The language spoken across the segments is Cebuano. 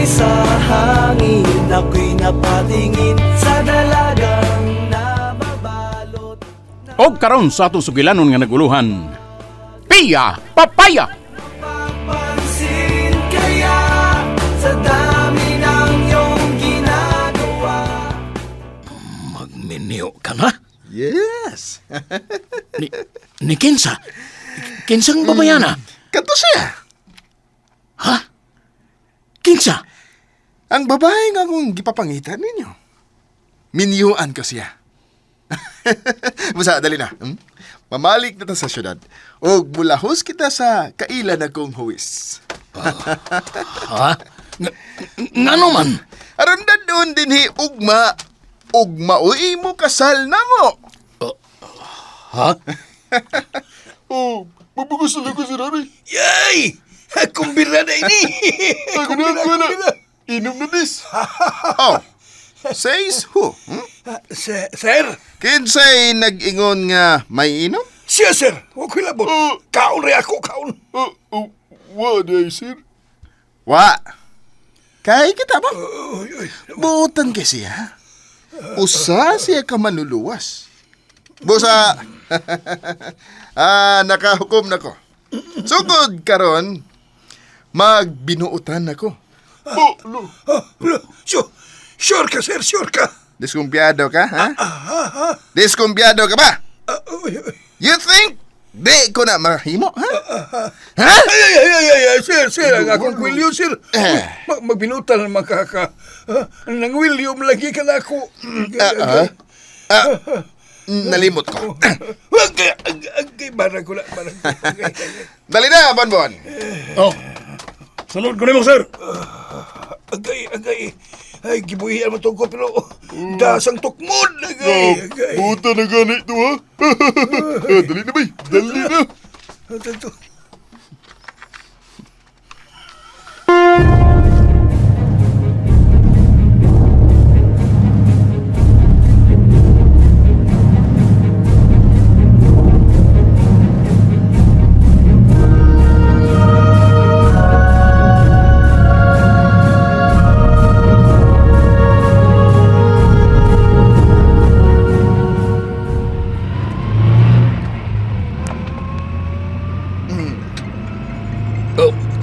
sa hangin. Ako'y napatingin sa dalagang nababalot. Og karon sa atong sugilanon nga naguluhan. Pia Papaya! Papansin kaya sa dami ng iyong ginagawa. Magminyo ka na? Yes. Ni Kinsa? Kinsang babayana? Kato siya. Ha? Kinsa? Ang babae nga akong gipapangitan ninyo. Minyuan ko siya. Basta, dali na. Mamalik na ta sa syudad. O mulahos kita sa kaila na kong huwis. Ha? Ngano man? Aron doon din hi ugma. Ugma o imo kasal na mo. Ha? Oh, mabugos na ko si Rari. Yay! Kumbira na ini! Kumbira, kumbira. Inom na dis. Oh, says who? Hmm? Sir, Kinsay nag-ingon nga may inom? siya sir, huwag ko'y labot. Kaon rin ako, kaon. Wa di sir. Wa. Kay kita ba? Uy, uy. Buotan kay siya. Usa siya ka manluluwas. Busa. Nakahukom na ko. Sugod karon magbinuotan nako. Ah, sure, sure ka sir, sure ka. Diskumpiyado ka, ha? Diskumpiyado ka ba? Ah, uy, uy. You think di ko na mahimo, ha? Ha? Ay, ay, ay, ay, ay, ay, sir, sir, ang akong kwilyo, sir. Eh. Magbinutan ng makaka. Nang William lagi ka na ako. Ah, ah. Nalimot ko. Agay, agay, agay, barang ko na, barang ko. Agay, agay. Dali na, Bonbon. Oh. Sunod ko nimo, sir. Agay, agay. Ay, gibuhian mo ko, pero dasang tukmod. Agay, agay. Buta na gani ito, ha? Dali na, bay. Dali na. Ito,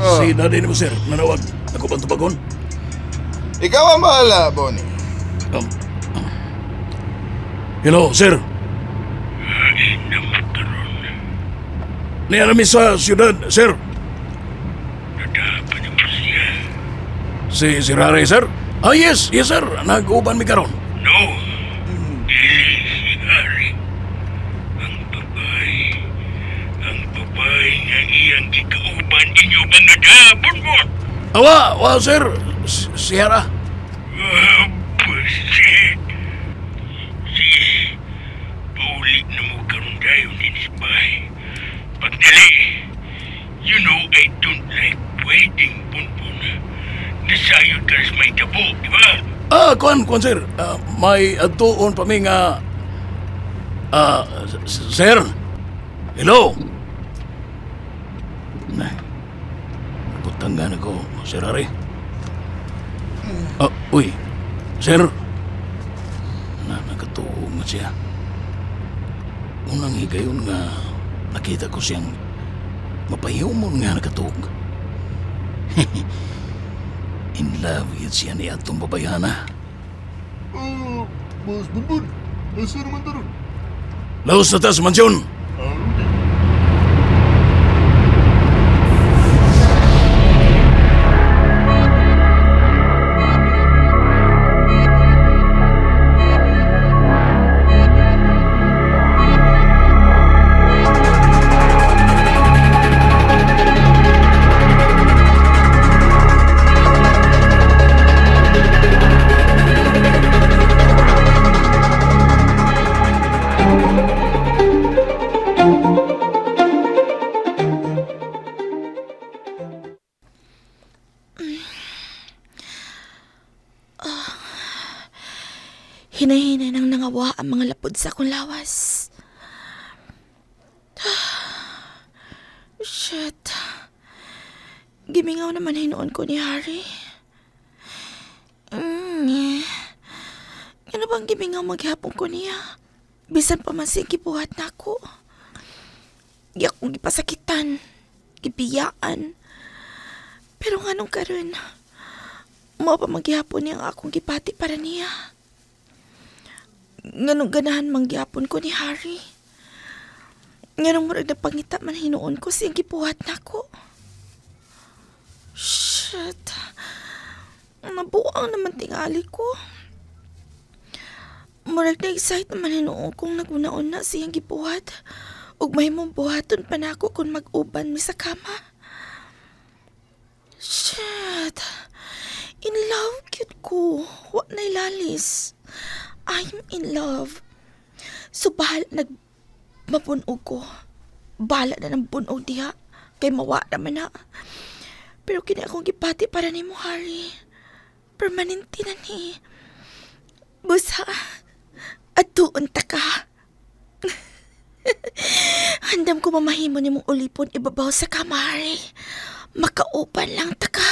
Oh, si daddy nimo, sir. Nanawag. Ako bang tubagon? Ikaw ang bahala, Bonnie. Hello, sir. Niya sa siyudad, sir. Si Rare, sir? Ah, yes, yes, sir. Nag-uban mi karon. No, dili si Harry. Ang babae, ang babae nga iyang gikauban inyo bang nadabon mo? Awa, wa, sir. Sierra. Ah, buset. Sige, paulit na mo karon dayon din sa bahay. Pagdali, you know I don't like waiting, Punpun. Nasayod ka sa may tabo, di ba? Ah, kuan, kuan, sir. Ah, may adtuon pa mi nga. Ah, sir. Hello. Na. Butanggan ako, Sir Harry. Ah, uy. Sir. Na, nakatuo nga siya. Unang higayon nga nakita ko siyang mapahiyumon nga nakatuog. In love yun siya ni atong babayhana. Oh, Boss Bonbon, asa naman taron? Laos na ta sa mansyon! Hinahinay nang nangawa ang mga lapod sa akong lawas. Shit. Gimingaw naman hinuon ko ni Harry. bang gimingaw maghapon ko niya? Bisan pa man siya gibuhat nako. Di akong gipasakitan, gibiyaan. Pero nganong karon, mao pa maghihapon niya ang akong gipati para niya. Nganong ganahan manggihapon ko ni Harry. Nganong murag na pangita man hinuon ko siyang gibuhat nako. Shit. Nabuang naman tingali ko. Murag na-excite naman hinuon kong naguna-una siyang gibuhat. Ug mahimong buhaton pa nako kung mag-uban mi sa kama. Shit. In love cute ko. Wa na ilalis. I'm in love. So bahal nag mapunog ko. Bala na ng bunog diha. Kay mawa naman na. Pero kini akong gipati para nimo, Harry. Permanente na ni. Busa, atuon ta ka. Handam ko mamahimo nimong ulipon ibabaw sa kama, Harry. Makaupan lang ta ka.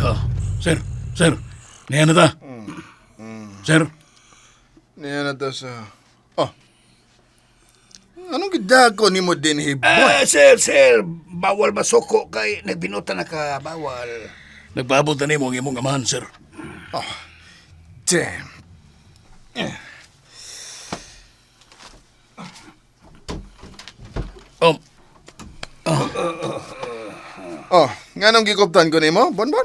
Ah, sir, sir, niya na ta. Sir, Niya na ta sa... Oh. Anong gidako ni mo din, hey boy? Ah, sir, sir, bawal masuko kay nagbinuta na ka, bawal. Nagpaabot na nimo ang imong amahan, sir. Oh, damn. Oh, Oh, nganong gikuptan ko nimo, Bonbon?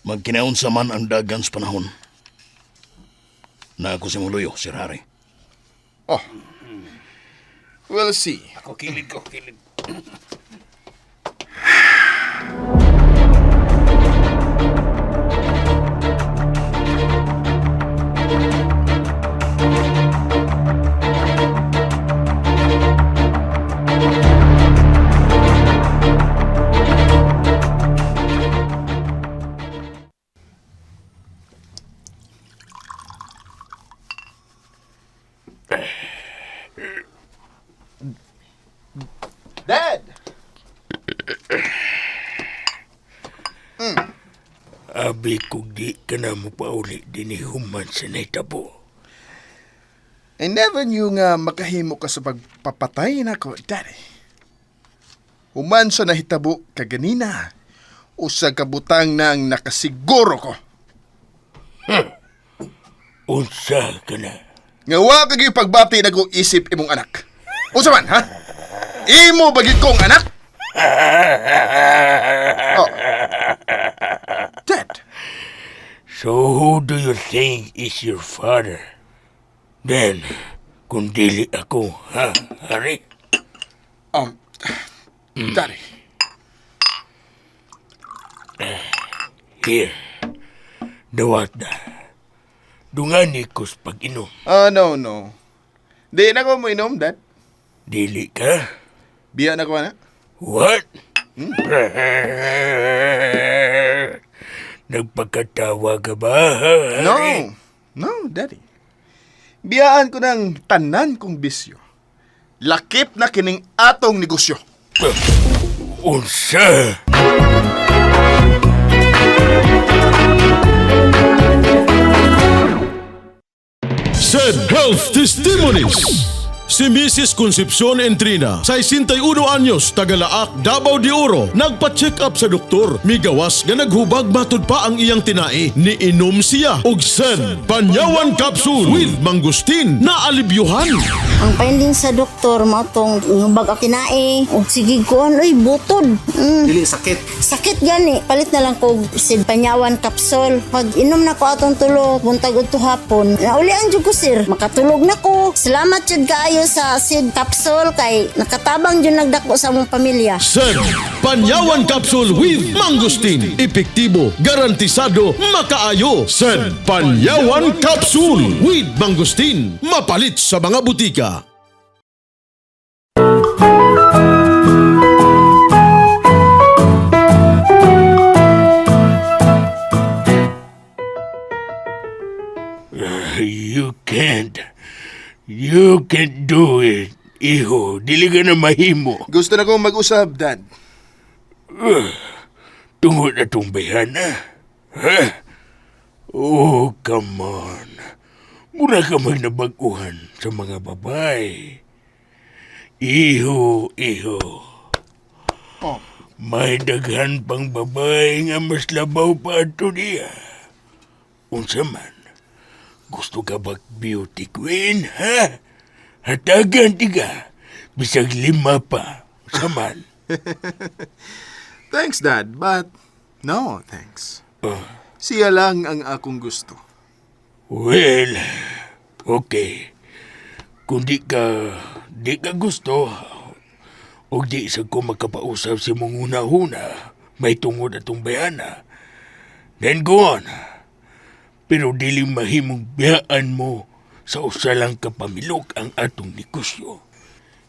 Magkinaunsa man ang dagan sa panahon. Na ako si Muluyo, Sir Harry. Oh. We'll see. Ako kilid ko, kilid. Dad! Abi kung di ka na mo pauli din human sa nahitabo. I never knew nga makahimo ka sa pagpapatay nako, Daddy. Human sa nahitabo kaganina. Usa ka butang na ang nakasiguro ko. Unsa ka na. Nga wa ka gyud pagbati nako isip imong anak. Unsa man, ha? Imo ba gyud kong anak? Oh. Dad, So who do you think is your father? Then, kung dili ako, ha, Harry? Daddy. Here, dawat na. Dungani ko sa pag-inom. Ah, no, no. Di na ko mo inom, Dad. Dili ka? Biya na ko, ana. What? Nagpakatawa ka ba, ha, No. Harry? No, Daddy. Biyaan ko ng tanan kong bisyo. Lakip na kining atong negosyo. Unsa? Said Health Testimonies. Si Mrs. Concepcion Entrina, 61 anyos, tagalaak, Davao de Oro, nagpa-check up sa doktor. Migawas nga naghubag matud pa ang iyang tinai. Niinom siya og Sen Panyawan Capsule with Mangustin na alibyuhan. Ang finding sa doktor mao tong hubag ang tinae og sige kuan oy butod. Dili sakit. Sakit gani. Palit na lang ko si Panyawan capsule. Pag inom na ko atong tulo, buntag udto hapon. Naulian jud ko sir. Makatulog na ko. Salamat jud kaayo. kaayo sa seed capsule kay nakatabang jud nagdako sa among pamilya. Sir, Panyawan Capsule with Mangosteen. Epektibo, garantisado, makaayo. Sir, Panyawan Capsule with Mangosteen. Mapalit sa mga butika. You can't. You can't do it. Iho, dili ka na mahimo. Gusto na kong mag-usab, Dad. Tungod na tong bayana. Ha? Oh, come on. Mura ka man nabaguhan sa mga babae. Iho, iho. Oh. May daghan pang babae nga mas labaw pa ato niya. Unsa man, gusto ka ba beauty queen, ha? Hatagan tiga, bisag 5 pa. Unsa man. Thanks, Dad, but no, thanks. Siya lang ang akong gusto. Well, okay. Kung di ka gusto, o di sa ko makapausap si mong una-una, may tungod atong bayana, then go on. Pero dili mahimong biyaan mo sa usa lang kapamilok ang atong negosyo.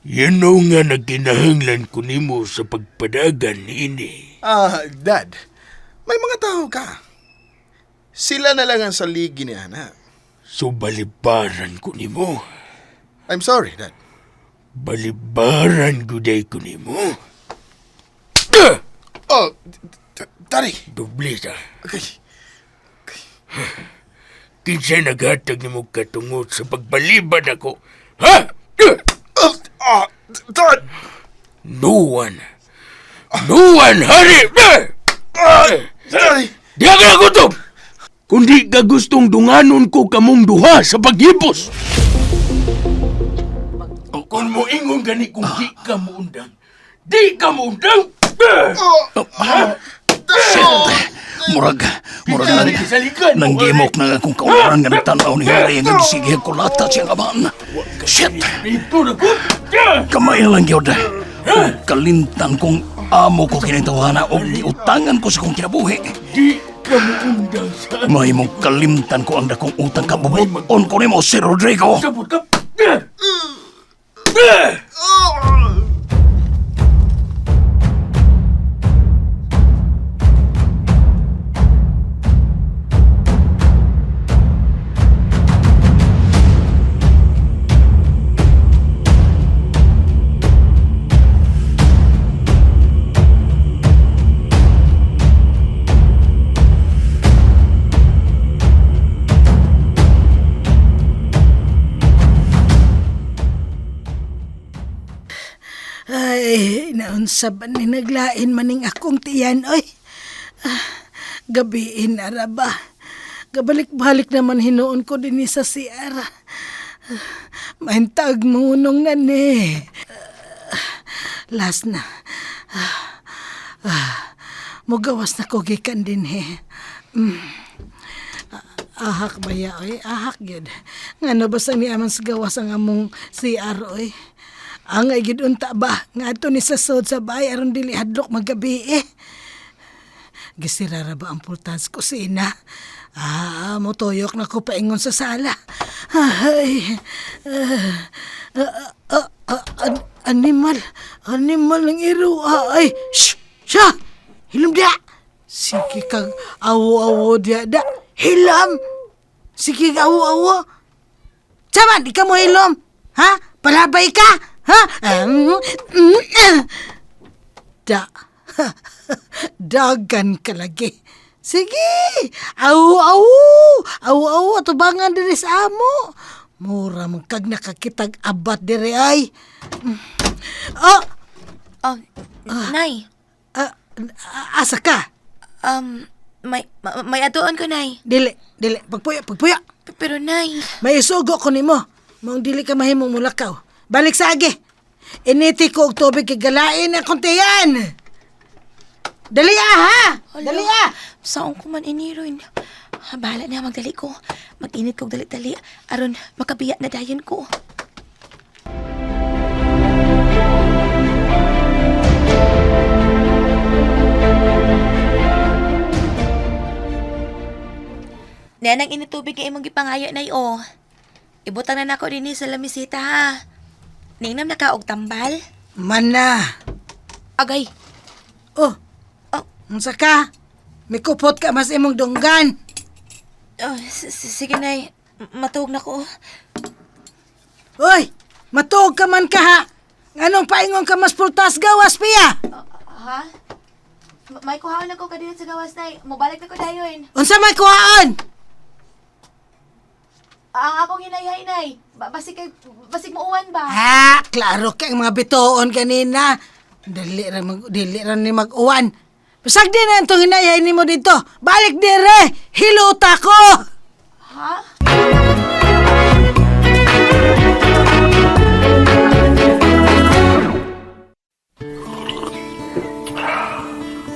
You know nga nagkinahanglan ko nimo sa pagpadagan niini. Ah, Dad, may mga tao ka. Sila na lang ang saligi ni Ana. So balibaran ko nimo. I'm sorry, Dad. Balibaran guday ko nimo. Oh, Daddy. Doble ta. Okay. Kinsa naghatag nimo katungod sa pagbalibad ako? Ha? Oh, ah, Dad! No one. No one, hari! Daddy! Di ka nagutom! Kundi ka gustong dunganon ko kamong duha sa paghipos. Kung mo ingon gani kung di ka muundang, di ka muundang! Murag, murag nang, nanggimok na akong kaularan nga nagtanaw ni Harry nga gisige kulata siyang aman. Shit! Ito na ko! Kamay na lang yun. Ug kalimtan kong amo ko kinitawana o giutangan ko sa kong kinabuhi. Di ka muundang sa... May mong kalimtan ko ang dakong utang kabubuton ko nimo si Rodrigo. Sabot ka! Ay, naunsa ba ni naglain maning akong tiyan, oy. Ah, gabiin na ra ba. Gabalik-balik naman hinuon ko din sa CR. Ah, mahintag munong na ni. Ah, last na. Ah, ah, mugawas na ko gikan din he. Mm. Ahak ba ya, oy? Ahak yun. Nga no, basta ni aman sa gawas ang among CR, oy. Ang ay gid unta ba? Nga ato ni sa sod sa bahay aron dili hadlok magabi eh. Gisirara ba ang pultas kusina? Ah, motoyok na ko paingon sa sala. Ay, ah, ah, ah, ah, animal, animal ng iro. Ah, ay, shh, siya, hilom dia. Sige kag awo-awo dia da. Hilom. Sige kag awo-awo. Saman, di ka mo hilom. Ha? Palabay ka? Ha? Mm, ah. Da. Dagan ka lagi. Sige, awu awu, awu awu, atubangan diri sa amo. Mura man kag nakakitag abat diri ay. Oh, Oh, Nay, ah, asa ka? may atuon ko, Nay. Dili, dili, pagpuyo, pagpuyo. Pero, Nay, May isugo ko nimo. Maong dili ka mahimong mulakaw. Balik sa agi. Initi ko og tubig kay galain akong tiyan. Dali ah, ha? Dali ah! Saon ko man iniron. Ha, bahala na, magdali ko. Mag-init ko dali-dali. Aron, makabiya na dayon ko. Niya nang initubig nga imong gipangayo, Nay, oh. Ibutang na nako dinhi sa lamisita, ha. Ningnam na ka og tambal. Mana. Agay. Oh. Oh. Unsa ka? Mikupot ka mas imong dunggan. Oh, sige, Nay. Matuog na ko. Hoy, matuog ka man ka ha. Nganong paingon ka mas pultas gawas piya? Ha? May kuhaon na ko kadiyot sa gawas, Nay. Mobalik na ko dayon. Unsa may kuhaon? Ang akong hinayhay, Nay. Basig kay basig muuwan ba? Ha, klaro kay mga bituon kanina. Dili ra ni mag-uwan. Bisag di na itong hinayay nimo dito. Balik dire, hiluta ko. Ha?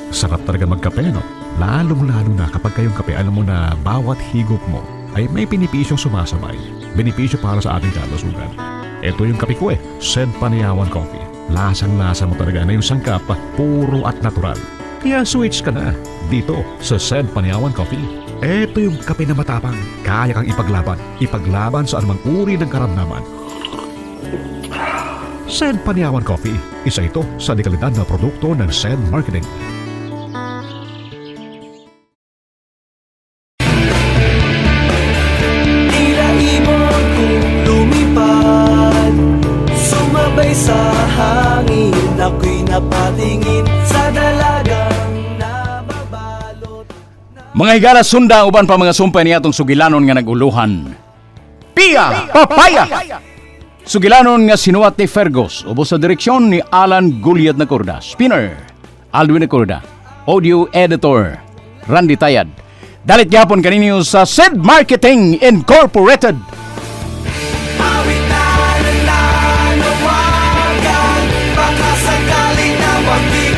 Sarap talaga magkape, no? Lalong-lalo na kapag kayong kape, alam mo na bawat higop mo ay may benepisyong sumasabay. Benepisyo para sa ating kalusugan. Ito yung kape ko eh, Sed Panayawan Coffee. Lasang-lasa mo talaga na yung sangkap, puro at natural. Kaya switch ka na dito sa Sed Panayawan Coffee. Ito yung kape na matapang, kaya kang ipaglaban. Ipaglaban sa anumang uri ng karamdaman. Sed Panayawan Coffee, isa ito sa dekalidad na produkto ng Sed Marketing. Tila ibon kong lumipad, sumabay sa hangin. Ako'y napatingin sa dalagang nababalot. Mga higala, sunda uban pa mga sumpay niya atong sugilanon nga naguluhan. Pia Papaya! Sugilanon nga sinuwat ni Fergus, ubos sa direksyon ni Alan Gulyat Nacorda. Spinner, Alwin Nacorda. Audio Editor, Randy Tayad. Dalit gyapon kaninyo sa Sid Marketing Incorporated. Awit na nananawagan, baka sakali na wag.